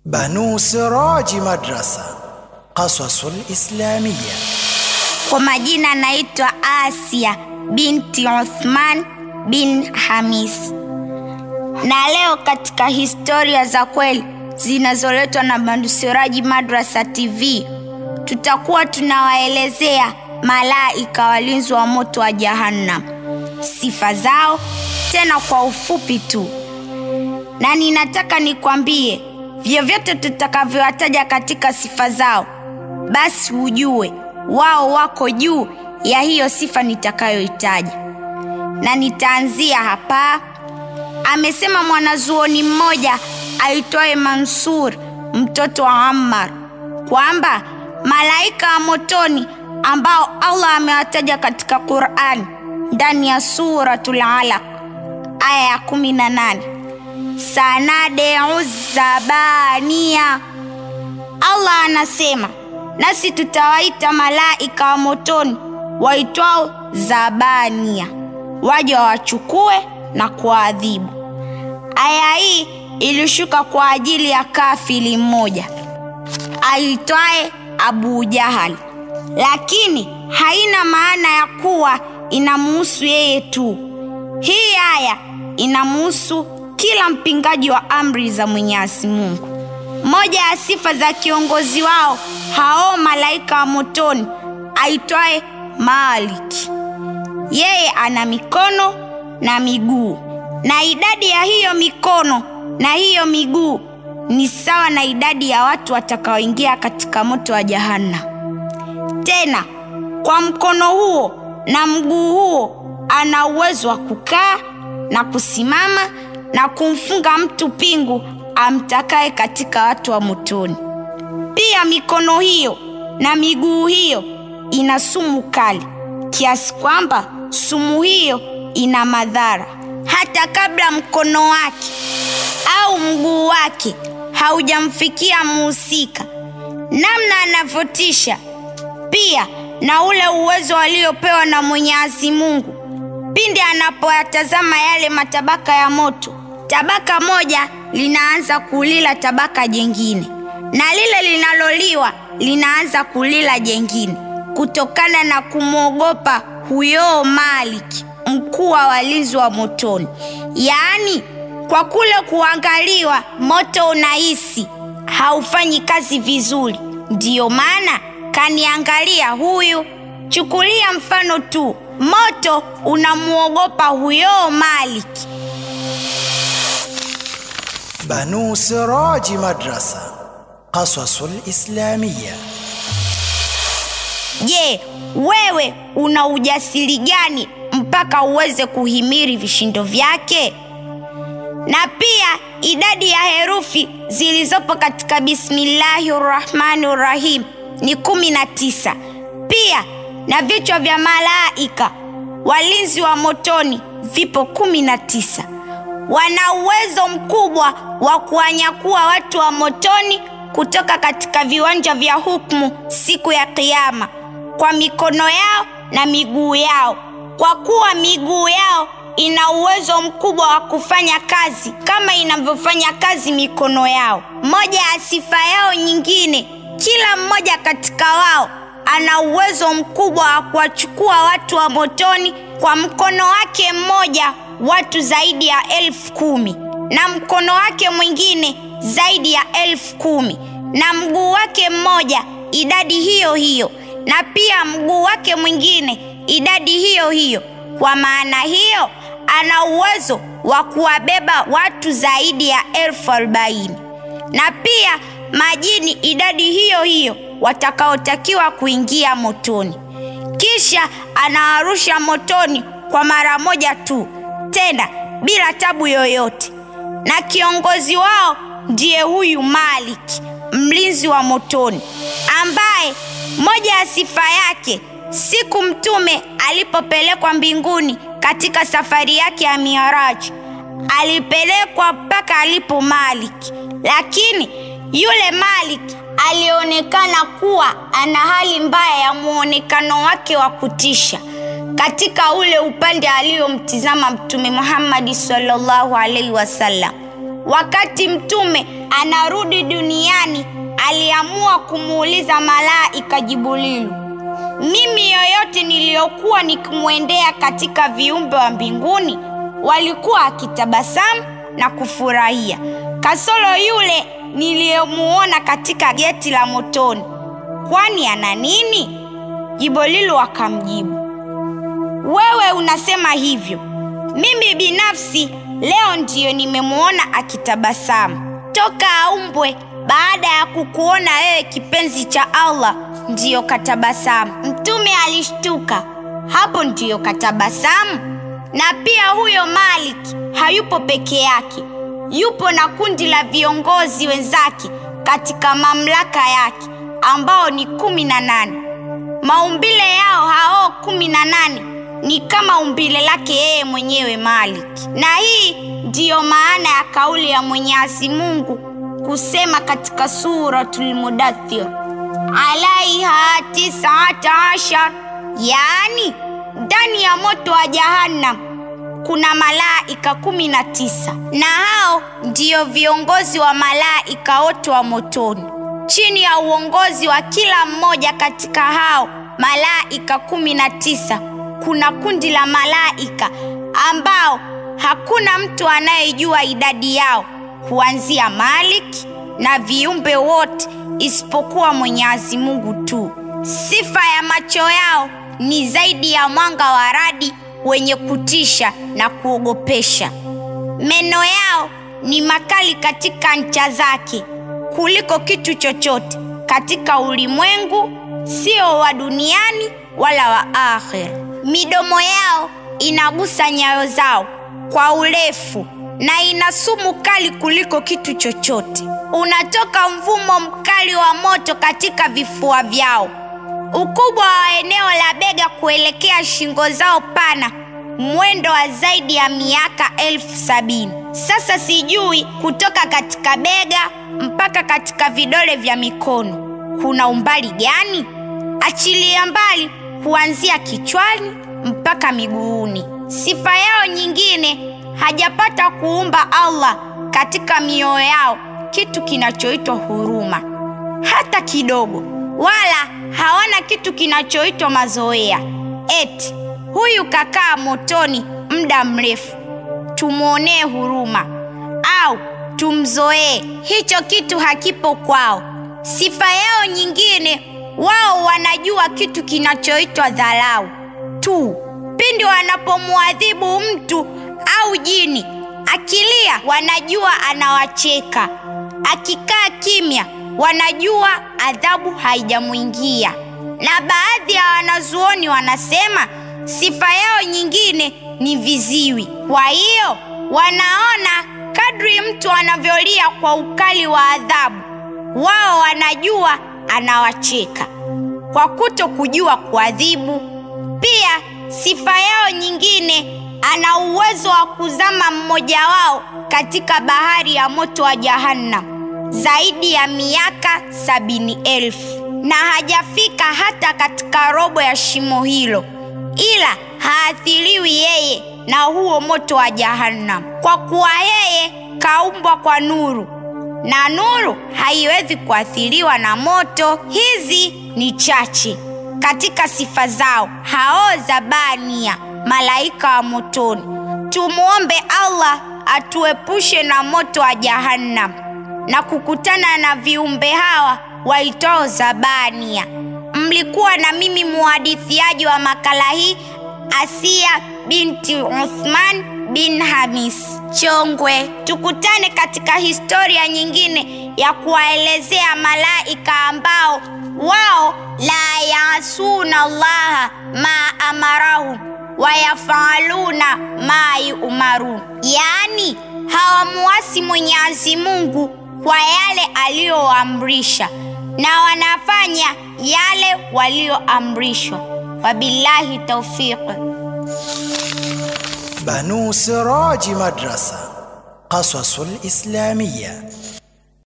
Banu Siraji Madrasa, Qasasul Islamia. Kwa majina naitwa Asia binti Uthman bin Hamis. Na leo katika historia za kweli zinazoletwa na Banu Siraji Madrasa TV, tutakuwa tunawaelezea malaika walinzi wa moto wa Jahannam, sifa zao, tena kwa ufupi tu. Na ninataka nikwambie, vyovyote tutakavyowataja katika sifa zao, basi ujue wao wako juu ya hiyo sifa nitakayoitaja. Na nitaanzia hapa. Amesema mwanazuoni mmoja aitwaye Mansur mtoto wa Ammar kwamba malaika wa motoni ambao Allah amewataja katika Qur'an ndani ya Suratul Alaq aya ya 18, sanadeu zabania, Allah anasema nasi tutawaita malaika wa motoni waitwao zabania, waje wachukue na kuadhibu. Aya hii ilishuka kwa ajili ya kafiri mmoja aitwaye Abu Jahal, lakini haina maana ya kuwa inamhusu yeye tu. Hii aya inamhusu kila mpingaji wa amri za Mwenyezi Mungu. Moja ya sifa za kiongozi wao hao malaika wa motoni aitwaye Malik, yeye ana mikono na miguu, na idadi ya hiyo mikono na hiyo miguu ni sawa na idadi ya watu watakaoingia katika moto wa Jahannam. Tena kwa mkono huo na mguu huo ana uwezo wa kukaa na kusimama na kumfunga mtu pingu amtakaye katika watu wa motoni. Pia mikono hiyo na miguu hiyo ina sumu kali kiasi kwamba sumu hiyo ina madhara hata kabla mkono wake au mguu wake haujamfikia muhusika. Namna anavotisha pia na ule uwezo aliopewa na Mwenyezi Mungu, pindi anapoyatazama yale matabaka ya moto, tabaka moja linaanza kulila tabaka jengine, na lile linaloliwa linaanza kulila jengine, kutokana na kumwogopa huyo Malik, mkuu wa walinzi wa motoni. Yaani kwa kule kuangaliwa moto unahisi haufanyi kazi vizuri, ndiyo maana kaniangalia huyu. Chukulia mfano tu, moto unamuogopa huyo Malik. Banu Siraji Madrasa, Qasasul Islamia. Je, wewe una ujasiri gani mpaka uweze kuhimili vishindo vyake? Na pia idadi ya herufi zilizopo katika Bismillahirrahmanirrahim ni 19. Pia na vichwa vya malaika walinzi wa motoni vipo 19. Wana uwezo mkubwa wa kuwanyakua watu wa motoni kutoka katika viwanja vya hukumu siku ya Kiyama kwa mikono yao na miguu yao, kwa kuwa miguu yao ina uwezo mkubwa wa kufanya kazi kama inavyofanya kazi mikono yao. Moja ya sifa yao nyingine, kila mmoja katika wao ana uwezo mkubwa wa kuwachukua watu wa motoni kwa mkono wake mmoja watu zaidi ya 10,000, na mkono wake mwingine zaidi ya 10,000, na mguu wake mmoja idadi hiyo hiyo, na pia mguu wake mwingine idadi hiyo hiyo. Kwa maana hiyo ana uwezo wa kuwabeba watu zaidi ya 40,000, na pia majini idadi hiyo hiyo watakaotakiwa kuingia motoni. Kisha anawarusha motoni kwa mara moja tu, tena bila tabu yoyote. Na kiongozi wao ndiye huyu Malik, mlinzi wa motoni, ambaye moja ya sifa yake, siku mtume alipopelekwa mbinguni katika safari yake ya Mi'raj, alipelekwa mpaka alipo Malik. Lakini yule Malik alionekana kuwa ana hali mbaya ya muonekano wake wa kutisha katika ule upande aliyomtizama Mtume Muhammad sallallahu alaihi wasallam. Wakati Mtume anarudi duniani, aliamua kumuuliza malaika Jibrilu, mimi yoyote niliyokuwa nikimwendea katika viumbe wa mbinguni walikuwa akitabasamu na kufurahia, kasoro yule niliyemuona katika geti la motoni, kwani ana nini? Jibrilu akamjibu, wewe unasema hivyo, mimi binafsi leo ndiyo nimemuona akitabasamu toka aumbwe. Baada ya kukuona wewe kipenzi cha Allah ndiyo katabasamu. Mtume alishtuka, hapo ndiyo katabasamu? Na pia huyo Malik hayupo peke yake, yupo na kundi la viongozi wenzake katika mamlaka yake ambao ni 18. Maumbile yao hao 18 ni kama umbile lake yeye mwenyewe Malik. Na hii ndiyo maana ya kauli ya Mwenyezi Mungu kusema katika Suratul Mudaththir, alaiha 19, yaani ndani ya moto wa Jahannam kuna malaika 19, na hao ndiyo viongozi wa malaika wote wa motoni. Chini ya uongozi wa kila mmoja katika hao malaika 19 kuna kundi la malaika ambao hakuna mtu anayejua idadi yao, kuanzia Malik na viumbe wote isipokuwa Mwenyezi Mungu tu. Sifa ya macho yao ni zaidi ya mwanga wa radi wenye kutisha na kuogopesha. Meno yao ni makali katika ncha zake kuliko kitu chochote katika ulimwengu, sio wa duniani wala wa akhira. Midomo yao inagusa nyayo zao kwa urefu na ina sumu kali kuliko kitu chochote. Unatoka mvumo mkali wa moto katika vifua vyao. Ukubwa wa eneo la bega kuelekea shingo zao pana, mwendo wa zaidi ya miaka 70,000. Sasa sijui kutoka katika bega mpaka katika vidole vya mikono kuna umbali gani? Achilia mbali kuanzia kichwani mpaka miguuni. Sifa yao nyingine, hajapata kuumba Allah katika mioyo yao kitu kinachoitwa huruma hata kidogo, wala hawana kitu kinachoitwa mazoea. Eti huyu kakaa motoni muda mrefu, tumuonee huruma au tumzoee. Hicho kitu hakipo kwao. Sifa yao nyingine, wao wanajua kitu kinachoitwa dharau tu. Pindi wanapomuadhibu mtu au jini, akilia wanajua anawacheka, akikaa kimya wanajua adhabu haijamuingia. Na baadhi ya wanazuoni wanasema sifa yao nyingine ni viziwi. Kwa hiyo wanaona kadri mtu anavyolia kwa ukali wa adhabu, wao wanajua anawacheka kwa kuto kujua kuadhibu. Pia sifa yao nyingine, ana uwezo wa kuzama mmoja wao katika bahari ya moto wa Jahannam zaidi ya miaka 70,000, na hajafika hata katika robo ya shimo hilo, ila haathiriwi yeye na huo moto wa Jahannam, kwa kuwa yeye kaumbwa kwa nuru, na nuru haiwezi kuathiriwa na moto. Hizi ni chache katika sifa zao hao Zabania, malaika wa motoni. Tumuombe Allah atuepushe na moto wa Jahannam na kukutana na viumbe hawa waitwao Zabania. Mlikuwa na mimi muhadithiaji wa makala hii, Asia binti Uthman bin Hamis Chongwe. Tukutane katika historia nyingine ya kuwaelezea malaika ambao wao la yaasuna Allah ma amarahum wayafaluna ma yu'marun, yaani hawamuasi Mwenyezi Mungu kwa yale aliyoamrisha na wanafanya yale walioamrishwa. Wabillahi tawfiq. Banu Siraji Madrasa, Qasasul Islamiyya.